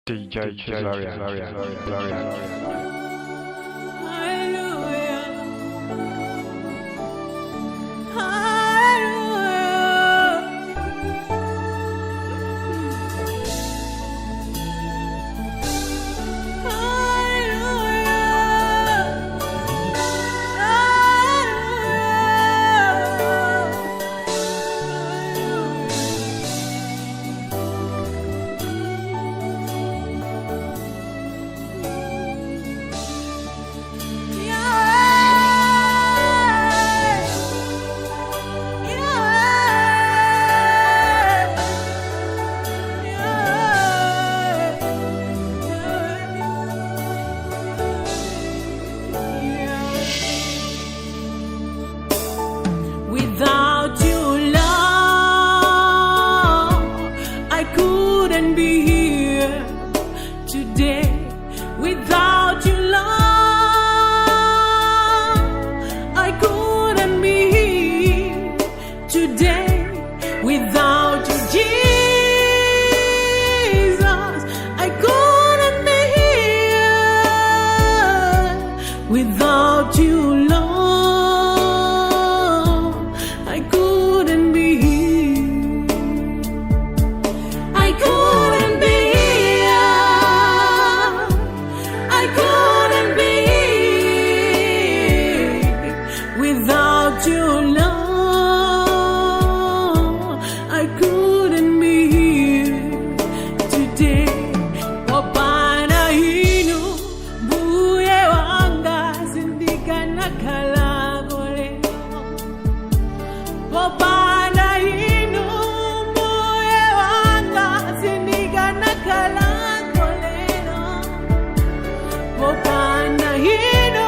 DJ Cesario. Hallelujah. Hallelujah. Without you, love, I couldn't be here today. Without you, love, I couldn't be here today. Without you, Jesus, I couldn't be here. Without you, love, I couldn't be here. I couldn't be here. I couldn't be here without your love. I couldn't be here today. Popanda inu mbuye wanga sindikanakhala lero. Popanda inu mbuye wanga sindikanakhala lero. Popanda inu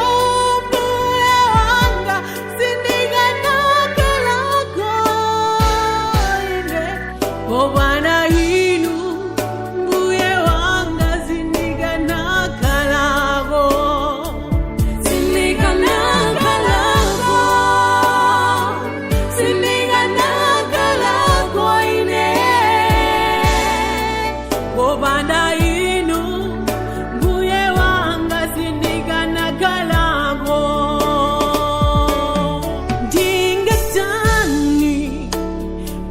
mbuye wanga sindikanakhala ine. Popanda inu mbuye wanga sindikanakhalako. Sindikanakhalako. Sindikanakhalako ine. Popanda inu mbuye wanga sindikanakhalako. Ndingatani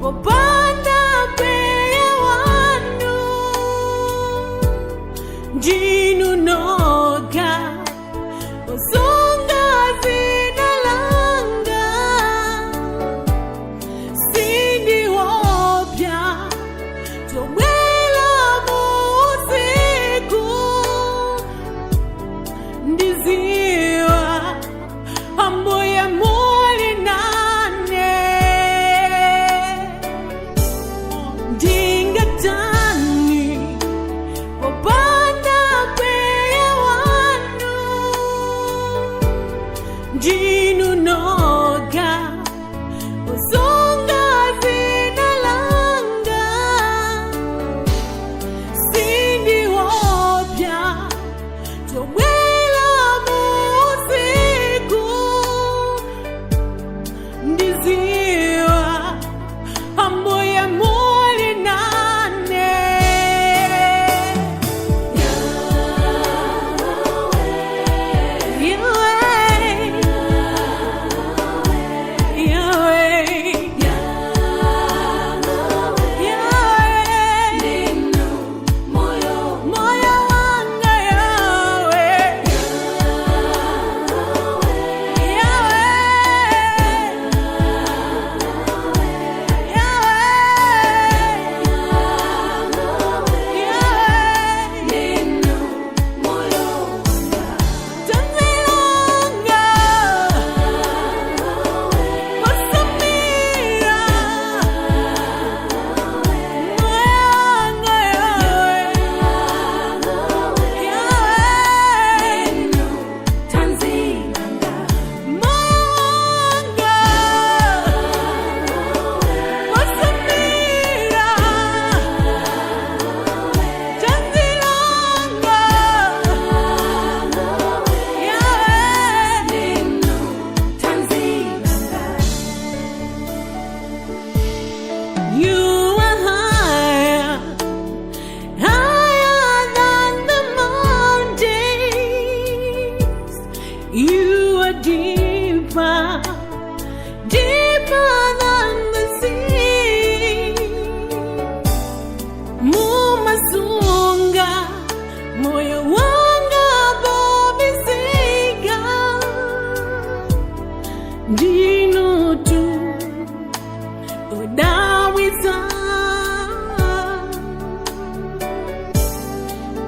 popanda mpweya wanu, ndinu nokha osunga dzina langa, sindiopa zobwera usiku, ndidziwa ambuye muli nane. Ndingatani popanda mpweya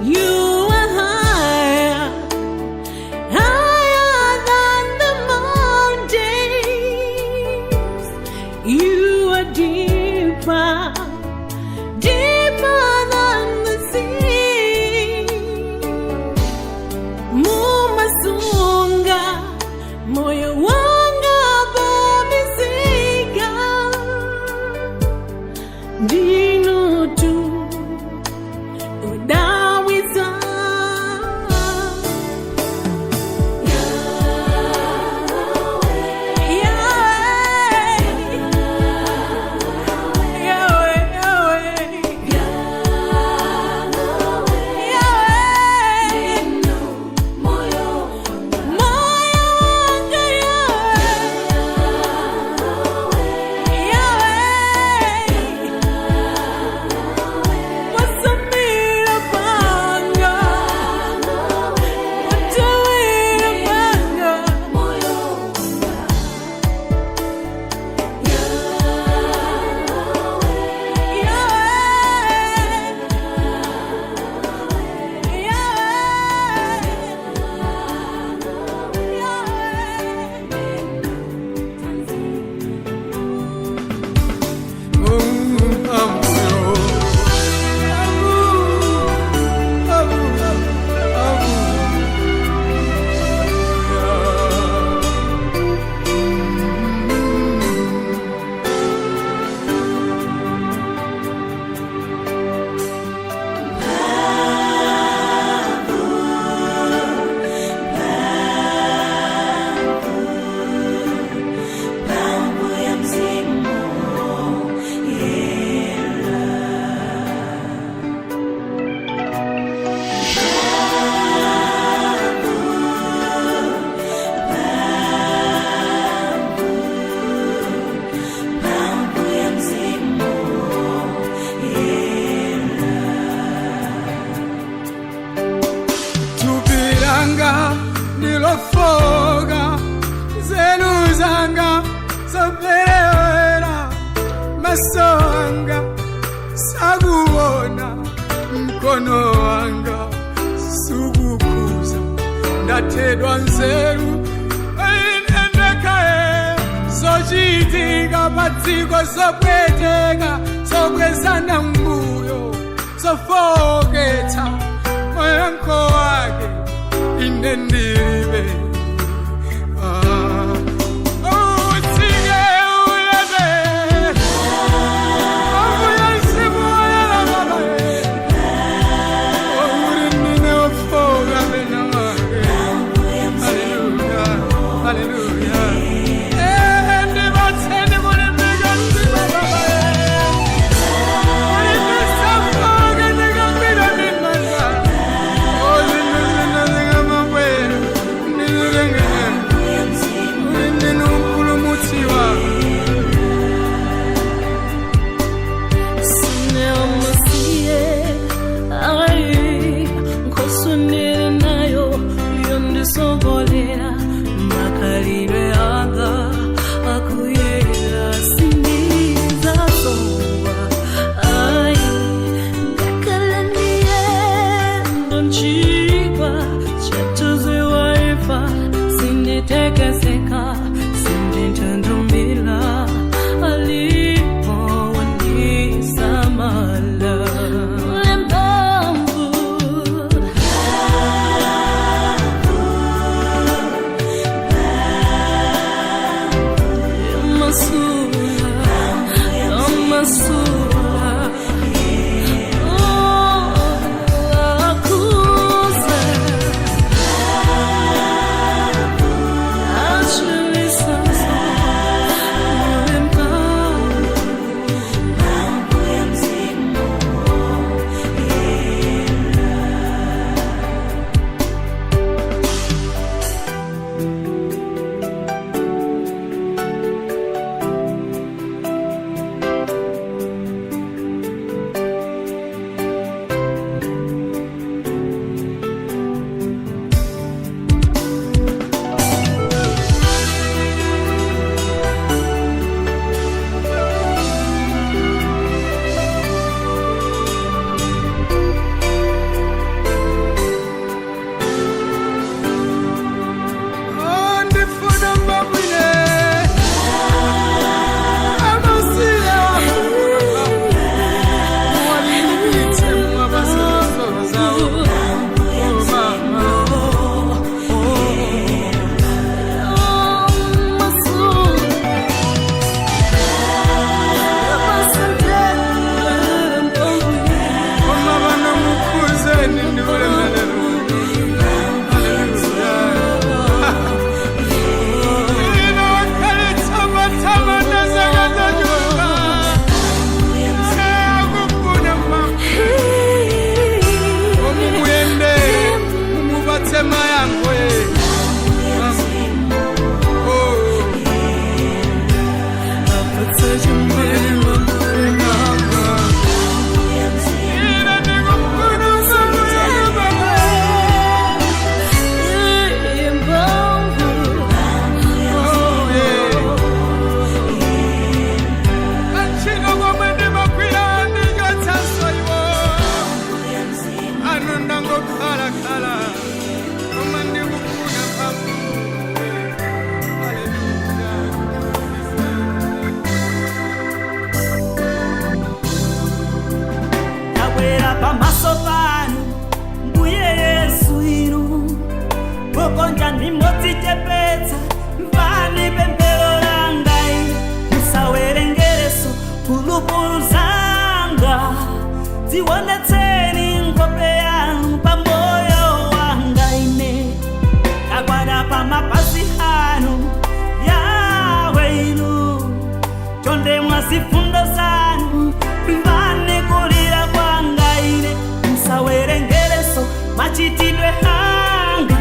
You are higher, higher than the mountains. You are deeper, deeper than the sea. Mumasunga moyo wanga pobisika, ndinu tu odabwitsa. Yahweh, Yahweh, Yahweh, Yahweh. Moyo wanga Yahweh, Yahweh, wasamira panga, watawira panga. Yahweh, Yahweh, Yahweh. Thupi langa ndilofoka, nzeru zanga zoperewera, maso anga sakuona, mkono wanga sukukhuza, ndathedwa nzeru ine ndekhaye. Zochitika padziko zopweteka, zobwezana mbuyo, zofowoketsa, mayankho wake ine ndilibe. Ah. Utsike uyende. Ambuye mzimu woyera baba. Uri ndine wofoka pena wake. Hallelujah, hallelujah. Eh, ndibatseni kulimbika mtima baba. Ulimbisa mfoke ndikagwira ndimanja. Oh, zinthu zina zikamabwera. Ndangokhalakhala, koma ndikufuna mphamvu. Haleluya. Tabwera pamaso panu, Mbuye Yesu inu, pokonja ndimodzichepetsa, mvani pemphero langa inu, musawerengereso phulupulu zanga, dzionetseni nkhope yanu pamoyo wanga ine. Tagwada pamapazi anu, Yawe inu, chonde mwazifundo zanu, mvani kulira kwanga ine, musawerengereso machitidwe anga,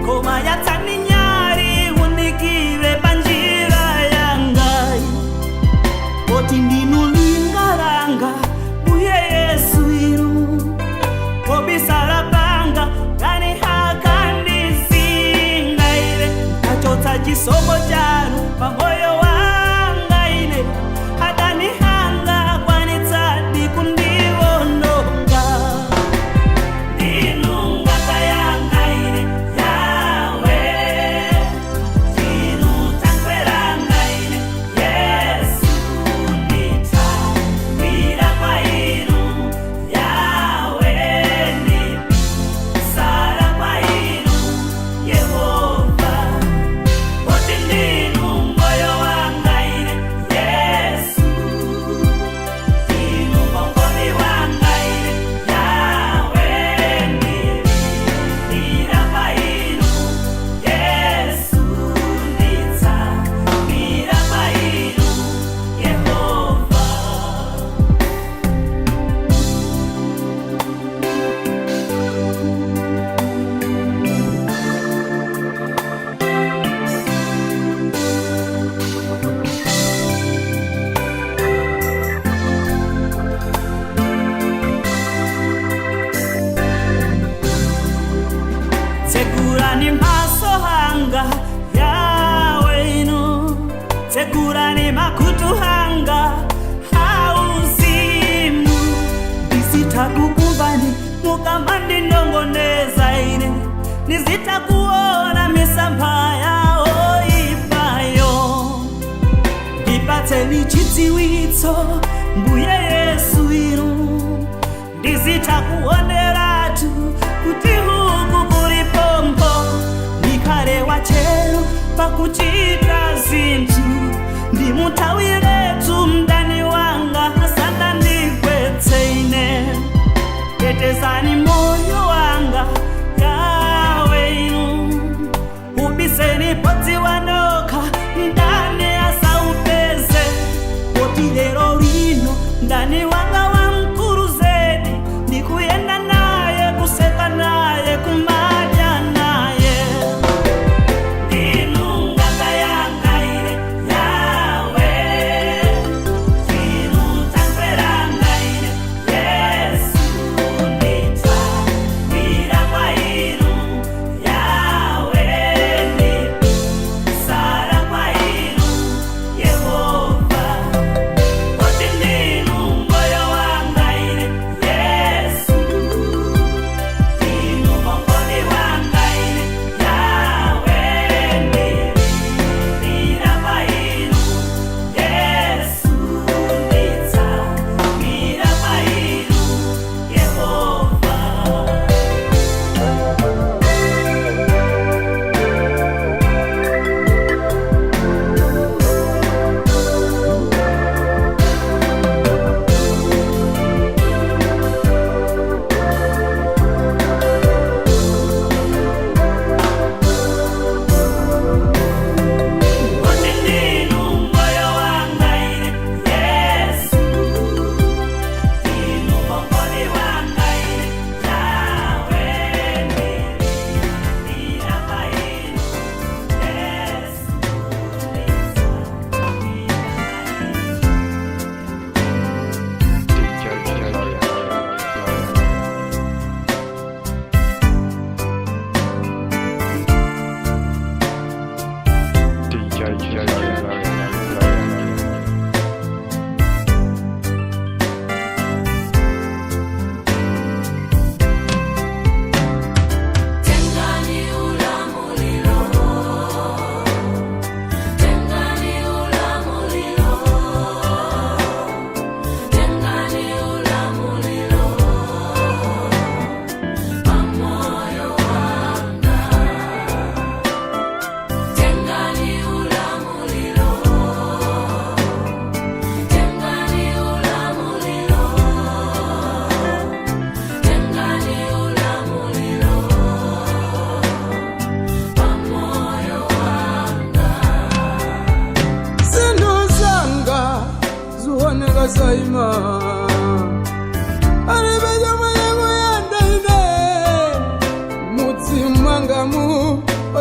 koma yatsani nyali unikire panjira yanga, poti ndinu linga langa, Mbuye Yesu inu, pobisala panga kani hakandizinga ine, kachotsa chisomo chanu pamoyo wanga ine, adani hanga kwanitsadi kundiwononga. Ndinu ngaka yanga ine, Yawe, ndinu tangweranga ine, Yesu nditambira kwa inu, Yawe ndibisala kwa inu, Yehova, poti ndinu moyo wanga ine, Yesu, ndinu mongoli wanga ine, Yawe ndilira kwa inu, Yesu nditsamira kwa inu, Yehova. Tsegulani maso hanga, Yawe inu, tsegulani makutu hanga hauzimu, ndizitakukumbani mukamandinongoneza ine, ndizitakuona misampha yawo ipayo, ndipatseni chidziwitso, Mbuye Yesu inu, ndizitakuoneratu kuti huku kuli pompo, ndikhale wachero pakuchita zinthu, ndimuthawiretu mdani wanga asanandigwetse ine. Tetezani moyo wanga, Yawe inu, ubiseni podziwanoka ndani asaupeze, poti lero lino ndani wanga wamkulu zedi ndikuyenda.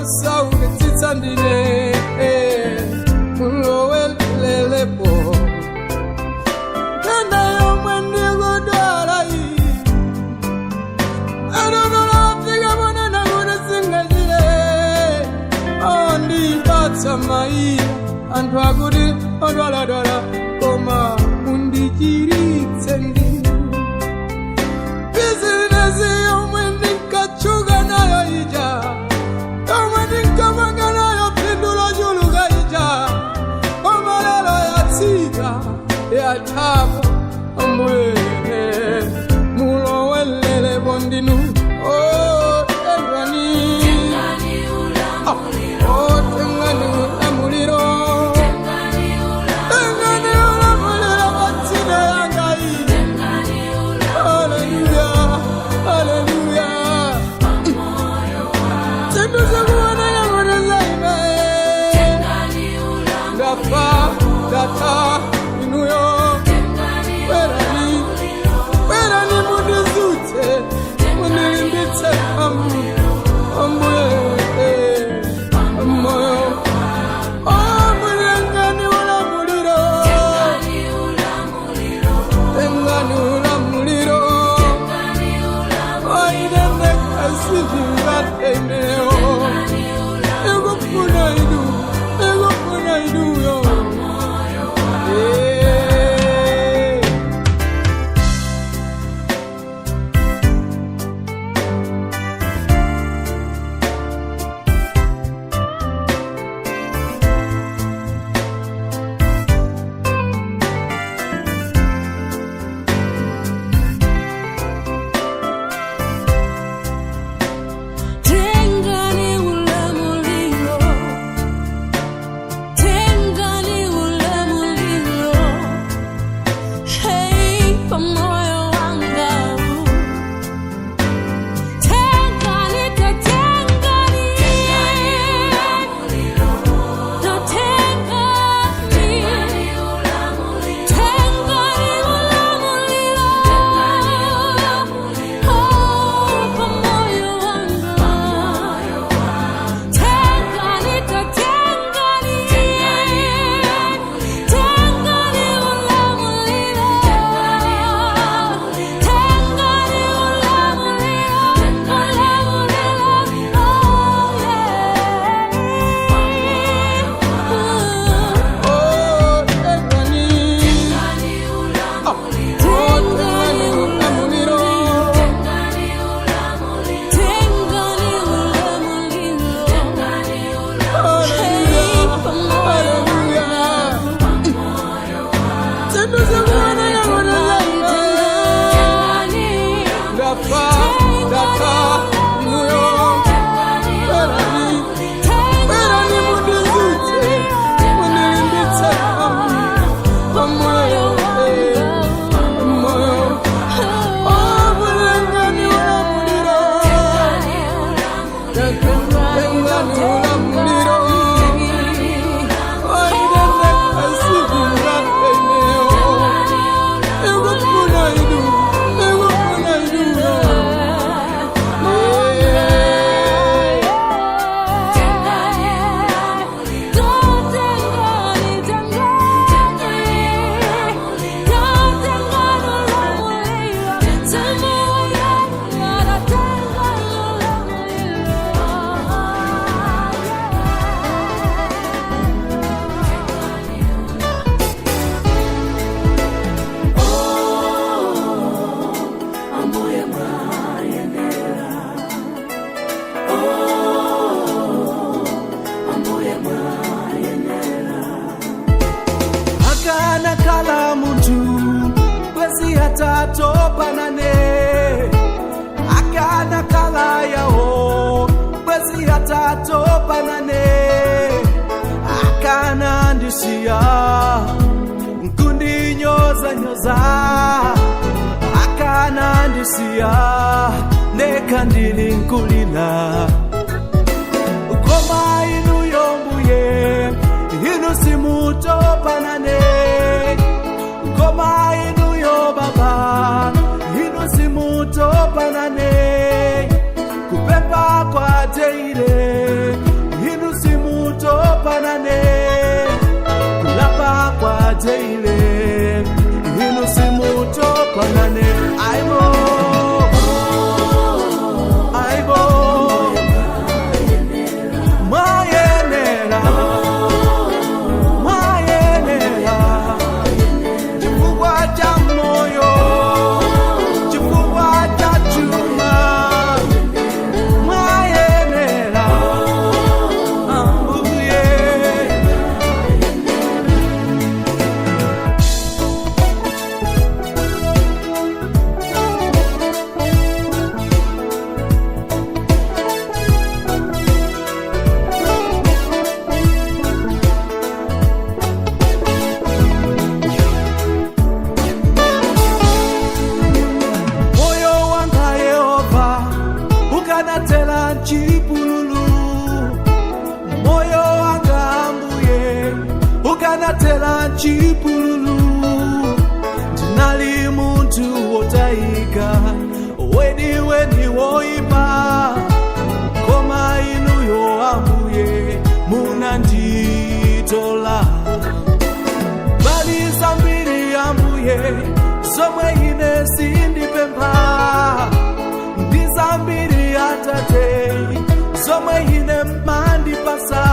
Osaukitsitsa ndine, mulowelelepo. Nthenda yomwe ndikudwala iyi, adodolafika ponena kuti singachire. Ondipatsa mayiya anthu akuti odwaladwala, koma mundichiritse ndinu. Bizinesi yomwe ndinkachuka nayo ija, yomwe ndinkapanga nayo phindu lochuluka ija, koma lero yatsika, yathapo. Ambuye, mulowelelepo ndinu. Oh, tengani, oh, tengani ulamuliro, tengani ulamuliro patsina yanga iyi. Haleluya, haleluya. Zinthu zikuoneka kuti zaime, ndafa, ndatha. Inuyo bwerani, bwerani mundizutse, mundilimbitse ambuye moyo. Oh, mulengani ulamuliro, tengani ulamuliro. Oinene kasizingateneo, ikufuna inu, ikufuna inuyo. Yeah. Tengani ulamuliro, tengani ulamuliro, hey, pamoyo wanga. Tengani, tengani, tengani, tengani ulamuliro, oh, pamoyo wanga. Tengani, tengani, tengani ulamuliro, tengani ulamuliro, ulamuliro, oh yeah. Oh, tengani, oh, tengani ulamuliro. Tengani ulamuliro, Haleluya, haleluya. Zinthu zikuoneka kuti zaime, ndafa, ndatha. Inuyo bwerani, bwerani mundizutse, mundilimbitse pamoyo, moyo. Oh, mulengani ulamuliro, tengani ulamuliro. Oinene kasizingateneo, ikufuna inu, ikufuna inuyo. Yeah. Akana kala muntu kwezi atatopanane, akana kala yawo kwezi atatopanane, akana ndisiya nkundinyoza nyoza, akana ndisiya ndeka ndili nkulila. Koma inu yombuye, inu simutopanane. Koma inu yo baba, inu simutopanane. Kupepa kwa teire. mchipululu, ndinali munthu wotayika, weniweni woipa, koma inuyo Ambuye munanditola. Pali zambiri Ambuye zomwe ine sindipempha, ndi zambiri Atate zomwe ine mandipasa,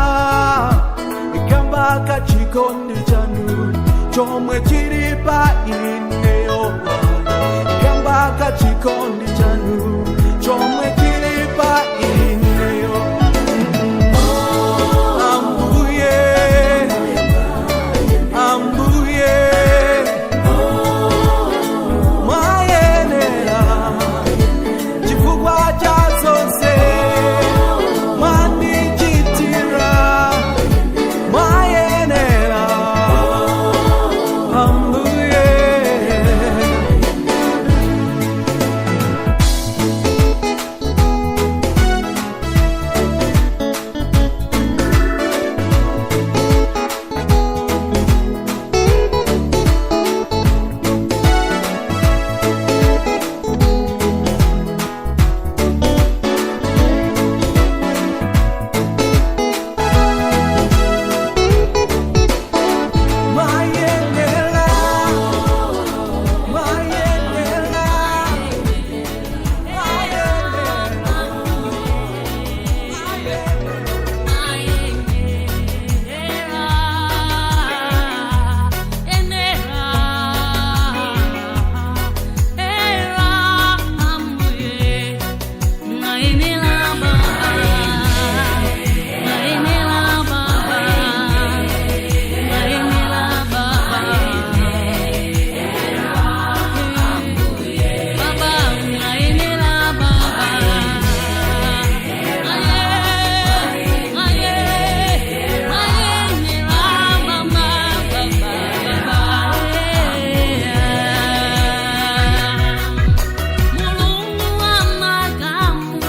kamba kachikondi chanu chomwe chili pa ineyo, kamba kachikondi chanu chomwe chili pa ineyo. Ambuye, Ambuye, mwayenera chifukwa cha zonse mwandichitira, mwayenera Ambuye. Mwayenera, mwayenera, Mulungu wa makamu,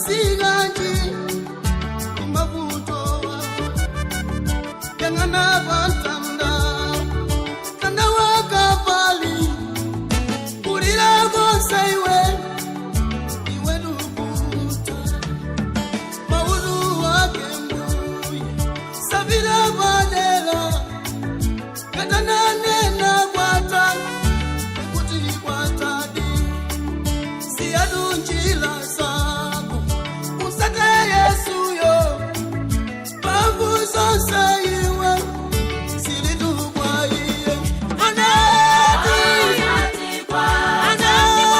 Tasilanji mavuto yang'ana pantanda tanda wakavali kulira konse iwe iwe lukuta maulu wake mbuye sabila padela katananena kwata kuti kwatadi siyadunjila zako usate yesuyo pamvu zonse iwe zilidukwa iye anati anati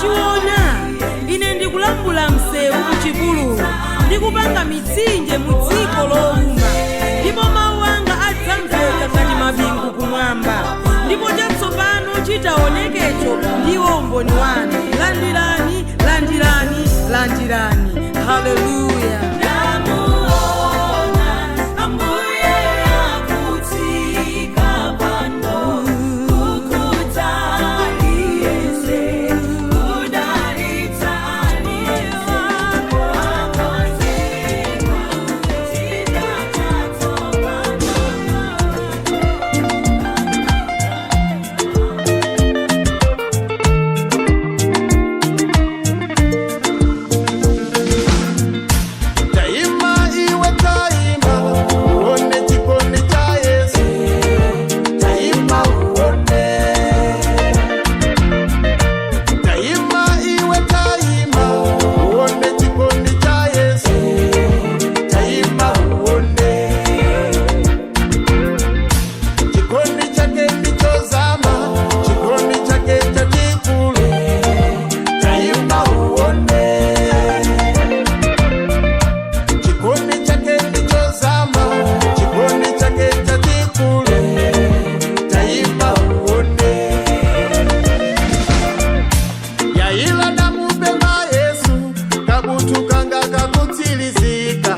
mwachiona? Ine ndikulambula msewu muchipululu ndikupanga mitsinje mu dziko lowuma, ndipo mawu anga adzamveka ngati mabingu kumwamba. Ndipo chatsopano chitaonekecho ndiwo umboni wanu. Landirani, landirani, landirani! Haleluya! Ndamuona Ambuye akutsika pano, kukutalize, kudalitsa aliyense, wakonzeka chita chatsopano. Taima iwe taima, uone chikondi cha Yesu. Taima uone. Taima iwe taima, uone chikondi cha Yesu. Taima uone. Chikondi chake ndichozama, chikondi chake chachikulu. Taima uone. Chikondi chake ndichozama, chikondi chake chachikulu. Taima uone. Yaila namupemba Yesu, kabutu kanga kakutsirizika,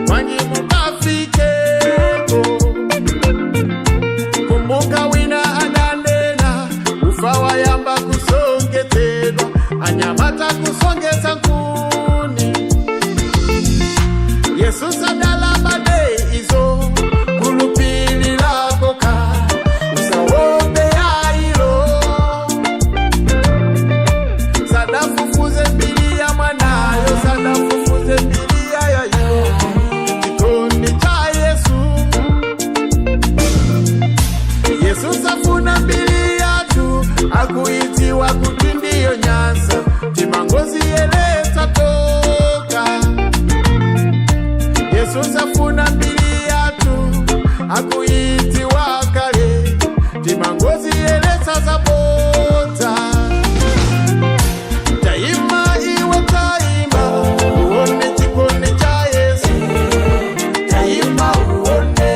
mwanyi mukafikeko. Kumbuka wina adanena, ufa wayamba kusongetedwa, anyamata kusongesa nkuni. Yesu sadalabade izo kulupilirakoka usawope ailo sadafufuze mbili ya mwanayo, sadafufuze mbili ya yayo, chikondi cha Yesu. Yesu safuna mbili yatu akuitiwa kuti ndiyo nyansa timangozi yeleta toka. Yesu safuna mbili yatu akuitiwa kale timangozi yeleta zabota. Taima iwe taima, uone chikondi cha Yesu. Taima uone.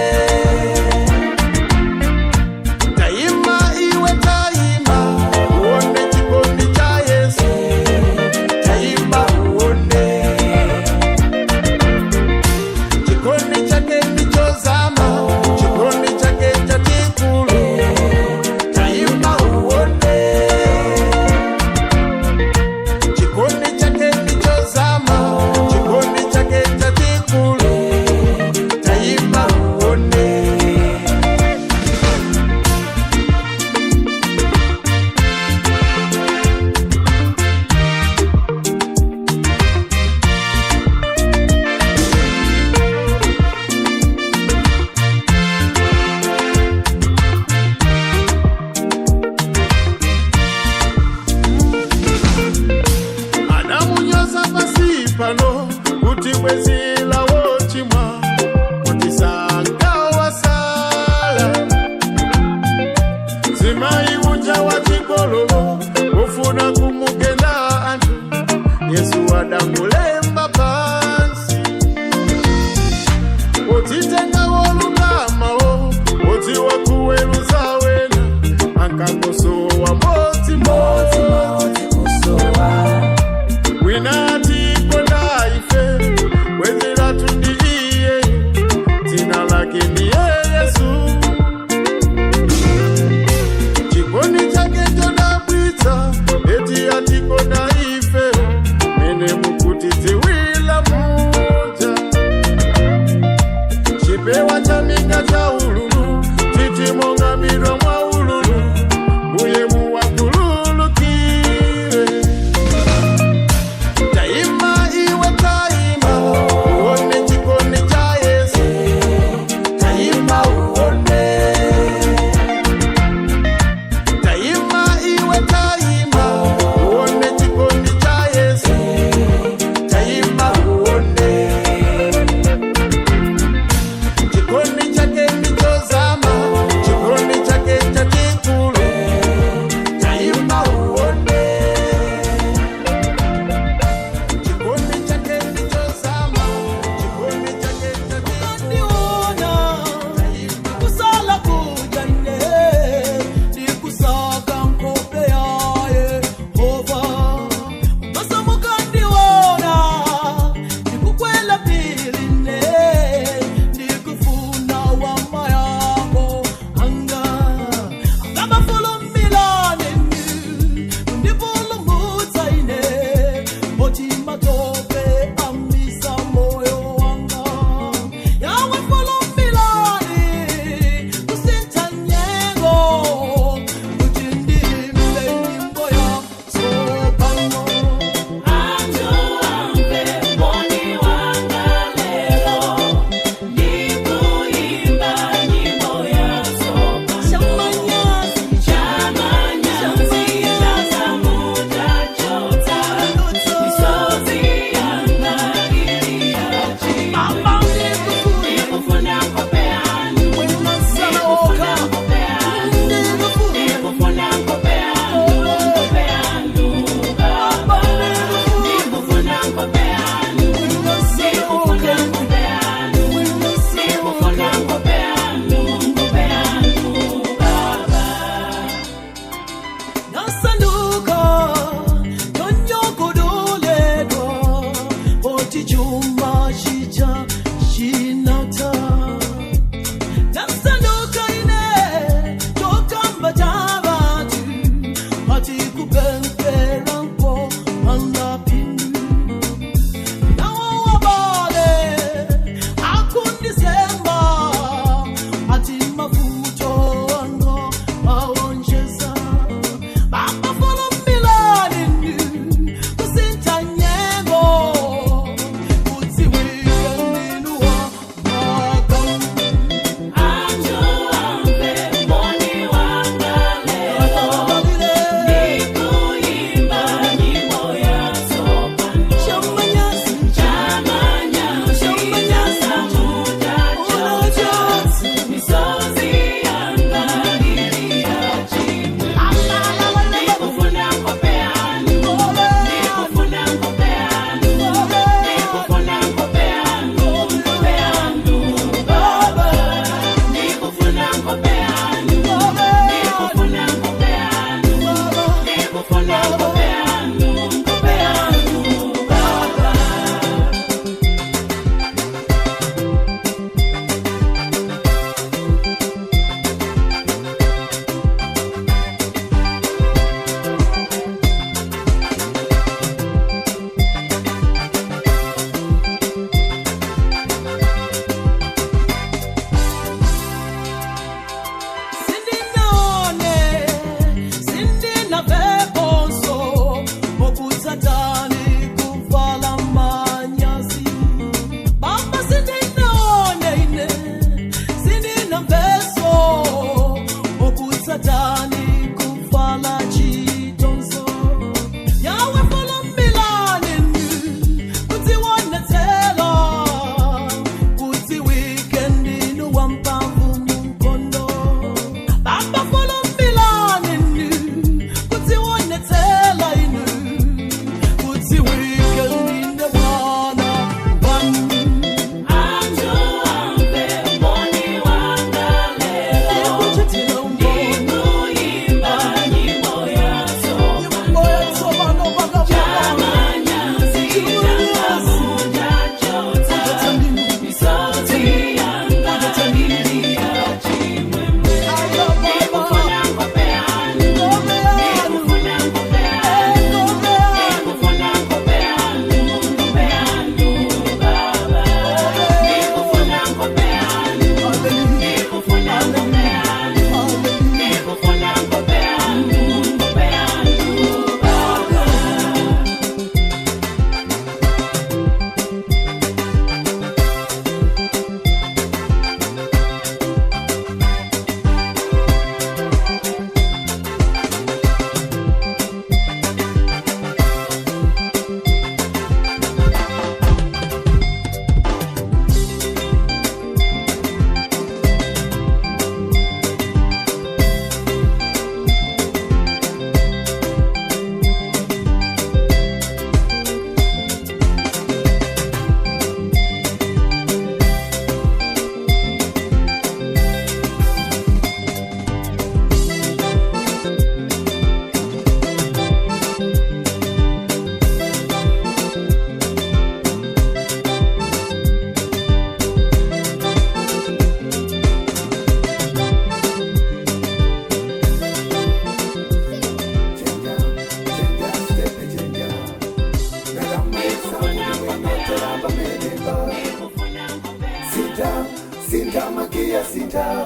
Taima iwe taima, uone chikondi cha Yesu. Taima uone. Chikondi chake ndichozama, chikondi chake chachikulu. Taima uone. Chikondi chake ndichozama, chikondi chake chachikulu. Taima uone. Anamunyoza pasi pano kuti bwezi lawo chimwa kuti sanga wasala zimai uja wa chigololo ufuna kumugenda anthu. Yesu adamulemba pansi utitenga wolungamawo uti wakuweruza wena ankangosowa modzi modzi. Wina atikonda ife, bwezi lathu ndi iye, dzina lake ndiye Yesu. Chikondi chake chodabwitsa, eti atikonda ife, mene mukuti. Sintha magiya sintha,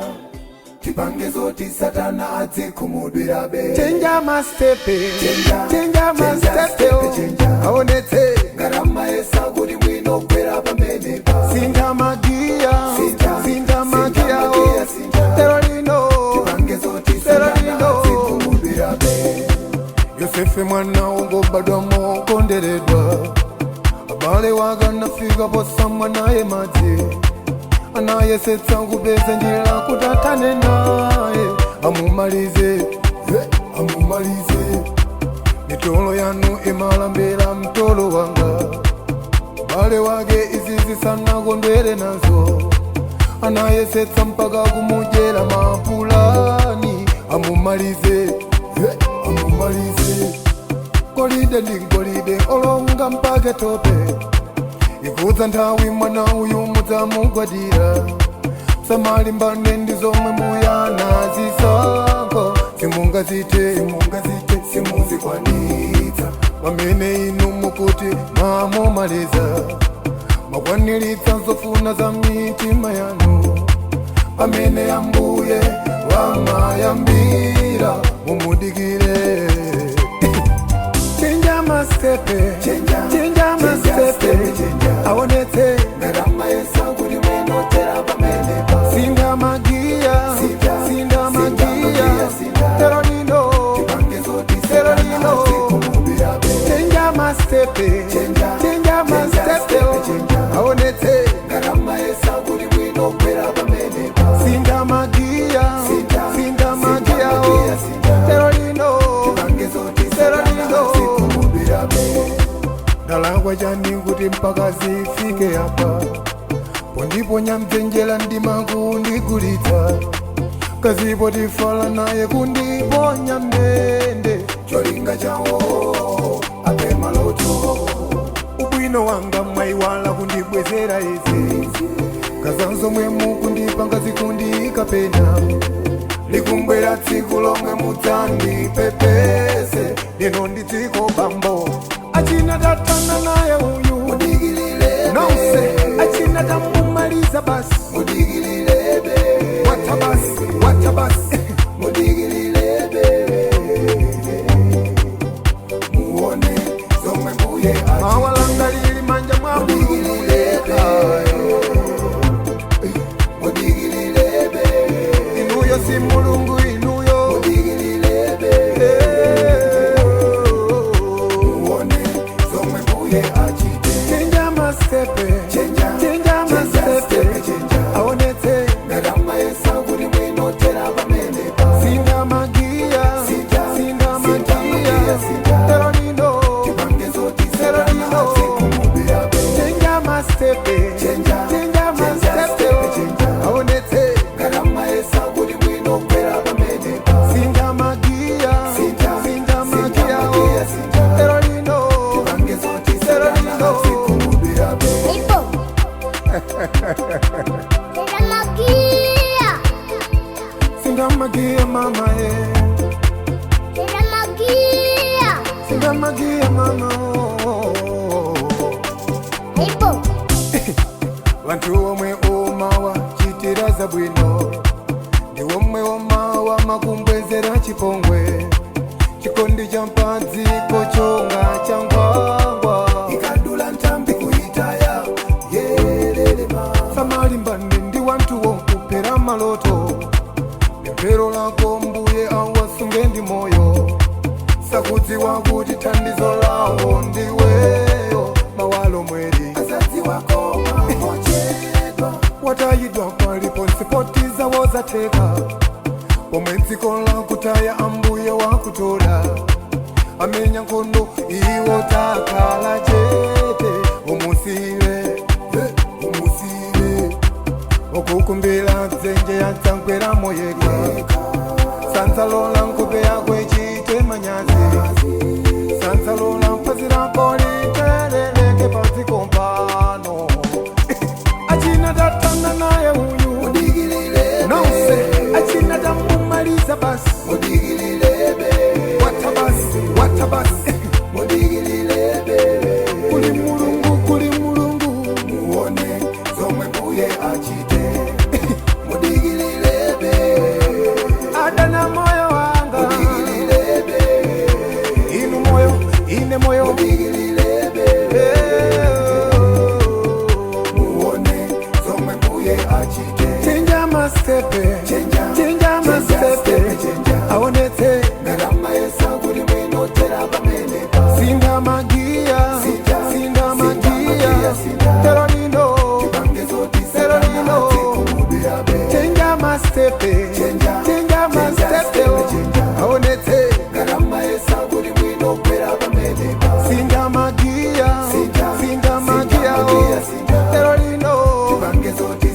tipange zoti satana adzikhumudwirabe. Chenja mastepe, Chenja, chenja chenja mastepe, stepe, chenja. aonetse. Ngarama yesa kuti mwinokwera pamenepa. Sintha magiya, Sintha, sintha sintha magiya, magiya, sintha. lero lino, Tipange zoti lero satana lino. adzikhumudwirabe. Yosefe mwana wongobadwa mokonderedwa, abale wake anafika posamwa naye madzi, anayesetsa kupeza njira kuti athane naye amumalize, amumalize. Mitolo yanu imalambira mtolo wanga, abale wake izi zisanakondwere nazo, anayesetsa mpaka kumudyera mapulani amumalize, amumalize. Golide ndi golide olonga mpake tope, ikudza nthawi mwana uyu mudzamugwadira. Samalimbane ndi zomwe muyana zisankho, simungazite, simungazite, Simuzikwanitsa. Pamene inu mukuti mwamumaliza, makwaniritsa zofuna za mitima yanu. Pamene ambuye wamayambira, mumudikire. Chenja mastepe, Chenja, chenja chenja mastepe, stepe, chenja. aonetse. Ngarama yesa kuti mwinotera pamenepa. Sintha magiya, Sintha, sintha sintha magiya, magiya, sintha. lero lino, Tipange zoti lero satana lino. adzikhumudwirabe. Chenja mastepe, Chenja, chenja chenja mastepe, stepe, chenja. aonetse. Ngarama yesa kuti mwinokwera pamenepa. Sintha magiya, Sintha, sintha sintha magiya, magiya, sintha. lero lino, Tipange zoti lero satana lino. adzikhumudwirabe. Ndalakwa chani kuti mpaka zifike apa, pondiponya mdzenjera ndima kundigulitsa, kazipo tifala naye kundiponya mndende. Cholinga chawo ape maloto. Ubwino wanga mwayiwala kundibwezera izi, kazanzomwe mukundipanga zikundikapena. Likumbwera tsiku lomwe mudzandipepese, lino ndi dziko bambo achina tatana naye uyu. Mudigililebe. Nonse achina tamumaliza basi. Mudigililebe. Watha basi, watha basi. Mudigililebe. Muone zomwe mbuye achita. Mawalanga lili manja mwa Mudigililebe. Mudigililebe. Inuyo si mulungu inuyo. Mudigililebe. Eh. Muone zomwe mbuye achite. Chenja mastepe, Chenja, chenja chenja mastepe, stepe, chenja. aonetse. Ngarama yesa kuti mwinotera pamenepa. Sintha magiya, Sintha, sintha sintha magiya, magiya, sintha. lero lino, Tipange zoti lero satana lino. adzikhumudwirabe. Chenja mastepe, Chenja, chenja chenja mastepe, stepe, chenja. aonetse. Ngarama yesa kuti mwinokwera pamenepa. Sintha magiya, Sintha, sintha sintha magiya, magiya, sintha. lero lino, Tipange zoti lero satana lino. adzikhumudwirabe. Ipo. Chenja magia. Sintha magiya mama eh, Chenja magia. sintha magiya mama oh. Ipo. Vantu omwe umawa chitira zabwino, ndi omwe omawa makumbwezera chipongwe, chikondi cha mpadziko chonga cha ngwangwa. Ikadula ntambi kuitaya yelelema. Samalimbane ndi wanthu wonkupera maloto, pemphero lako mbuye awasunge ndi moyo, sakudziwa kuti thandizo lawo ndiweyo mawalo mweri Azadziwako mamochedwa. Watayidwa paliponse potiza wozatheka, pomwe dziko lakutaya ambuye wakutola, amenya nkhondo iwo takhala chete. Umusire, umusire, ukukumbira dzenje yadzangweramo yekha, sanzalola nkhope yako ichite manyazi, sanzalola phazi lako litereleke padziko pano. Achina tatana naye uyu. Mudigililebe. Nonse achina tamumaliza basi. Mudigililebe. Watha basi, watha basi. Mudigililebe. Kuli mulungu, kuli mulungu. Muone zomwe mbuye achite. Zonsezo.